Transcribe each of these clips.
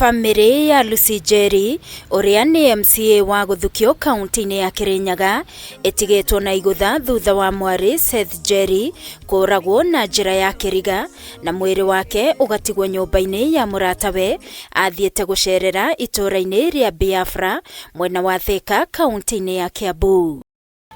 Bamĩrĩ ya Lucy Njeri ũrĩa nĩ MCA wa gũthukio kaunti-inĩ ya Kĩrĩnyaga ĩtigĩtwo na igũtha thutha wa mwarĩ Seth Njeri kũragwo na njĩra ya kĩriga na mwĩrĩ wake ũgatigwo nyũmba-inĩ ya mũratawe athiĩte gũcerera itũũra-inĩ rĩa Biafra mwena wa Thika kaunti-inĩ ya Kiambu.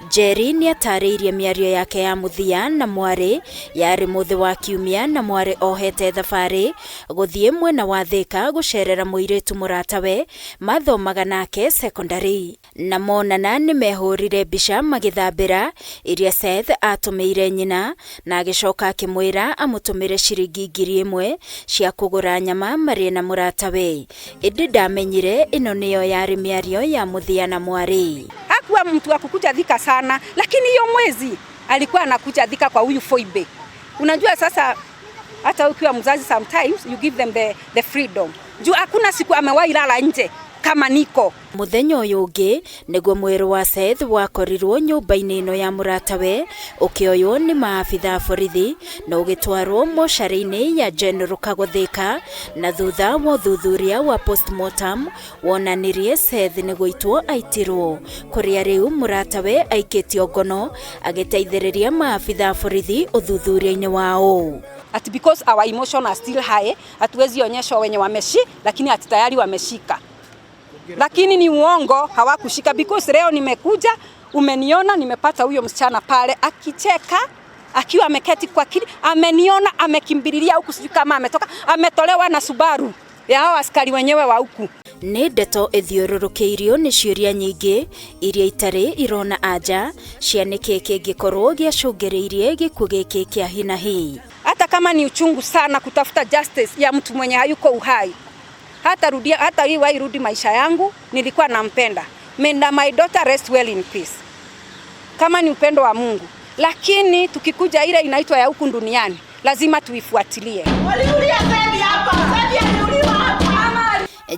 Njeri nĩatarĩirie mĩario yake ya mũthia na mwarĩ yarĩ mũthĩ wa kiumia na mwarĩ ohete thabarĩ gũthiĩ mwena wa Thika gũcerera mũirĩtu mũratawe mathomaga nake secondary na monana nĩmehũrire mbica magĩthambĩra iria Seth atũmĩire nyina na agĩcoka akĩmwĩra amũtũmĩre ciringi 1000 cia kũgũra nyama marĩe na mũratawe ĩndĩ ndamenyire ĩno nĩyo yarĩ mĩario ya mũthia na mwarĩ. Hakuwa mtu wa kukuja Thika sana, lakini hiyo mwezi alikuwa anakuja Thika kwa huyu Foibe. Unajua sasa hata ukiwa mzazi sometimes you give them the freedom. Juu hakuna siku amewahi lala nje kama niko. Mũthenya ũyũ ũngĩ nĩguo mwĩrĩ wa Seth wakorirwo nyũmba-inĩ ĩno ya mũratawe ũkĩoywo nĩ maabitha a borithi na ũgĩtwarwo mocarĩ-inĩ ya General Kagothika na thutha wa ũthuthuria wa postmortem wonanirie Seth nĩ gũitwo aitirwo kũrĩa rĩu mũratawe aikĩtio ngono agĩteithĩrĩria maabitha a borithi ũthuthuria-inĩ wao. Ati because our emotion are still high, hatuwezi onyeshwa wenye wameshi, lakini ati tayari wameshika. Lakini ni uongo, hawakushika because leo nimekuja, umeniona nimepata huyo msichana pale akicheka akiwa ameketi kwa kiti, ameniona amekimbililia huku, sijui kama ametoka, ametolewa na Subaru ya hao askari wenyewe wa huku. Nĩ ndeto ĩthiũrũrũkĩirio nĩ ciũria nyingĩ iria itarĩ irona anja cia nĩkĩ kĩngĩkorwo gĩacũngĩrĩirie gĩkuũ gĩkĩ kĩa hinahi. Hata kama ni uchungu sana kutafuta justice ya mtu mwenye hayuko uhai, hata rudia, hata hii wairudi maisha yangu, nilikuwa nampenda. May my daughter rest well in peace. Kama ni upendo wa Mungu, lakini tukikuja ile inaitwa ya huku duniani lazima tuifuatilie. Waliulia Sebi hapa. Sebi aliuliwa hapa.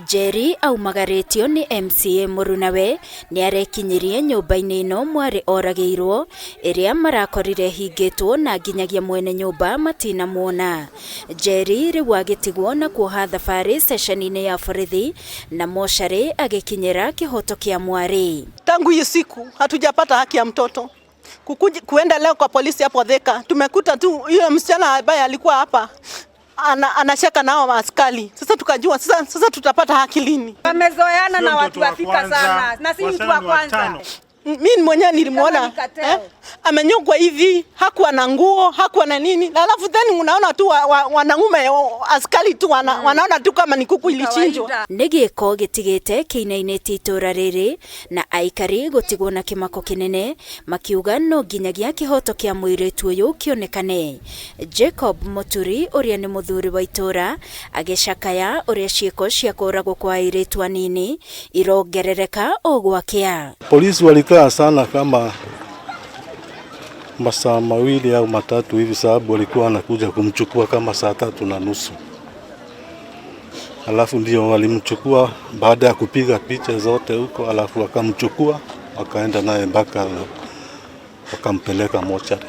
Njeri aumagarĩtio nĩ MCA mũrunawe nĩ arekinyirie nyũmba-inĩ ĩno mwarĩ oragĩirwo ĩrĩa marakorire hingĩtwo na nginyagia mwene nyũmba matinamuona. Njeri rĩu agĩtigwo na kuoha thabarĩ ceceni-inĩ ya borithi na mocarĩ agĩkinyĩra kĩhoto kĩa mwarĩ. Tangu hiyo siku hatujapata haki ya mtoto. Kukuja, kuenda leo kwa polisi hapo Thika, tumekuta tu yule msichana ambaye alikuwa hapa anacheka nao askari. Sasa tukajua sasa tutapata haki lini? Wamezoeana na watu wa Thika sana na si mtu wa kwanza. Mimi mwenyewe nilimuona amenyongwa hivi, hakuwa na nguo, hakuwa na nini. Na alafu then unaona tu wanaume askari tu wanaona tu kama ni kuku ilichinjwa. Nĩ gĩko gĩtigĩte kĩinainĩtie itũra rĩrĩ na aikari gũtigwo na kĩmako kĩnene makiuga no nginyagia kĩhoto kĩa mũirĩtu ũyũ kĩonekane. Jacob Muturi ũrĩa nĩ mũthuri wa itũra agĩcakaya ũrĩa ciĩko cia kũragwo kwa airĩtu anini irongerereka o gwakĩa. Polisi walikaa sana kama masaa 2 au 3 hivi, sababu walikuwa wanakuja kumchukua kama saa 3:30. Alafu ndio walimchukua baada ya kupiga picha zote huko, alafu wakamchukua wakaenda naye mpaka wakampeleka mochari.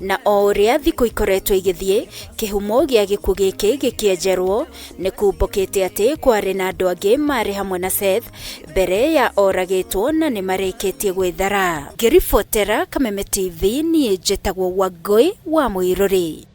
Na o ũrĩa thikũ ikoretwo igĩthiĩ kĩhumo gĩa gĩkuũ gĩkĩ gĩkĩenjerwo nĩ kumbũkĩte atĩ kwarĩ na andũ angĩ marĩ hamwe na Seth mbere ya oragĩtwo na nĩ marĩkĩtie gwĩthara. Ngĩribotera Kameme TV niĩ njĩtagwo Wangũi wa Mũirũrĩ.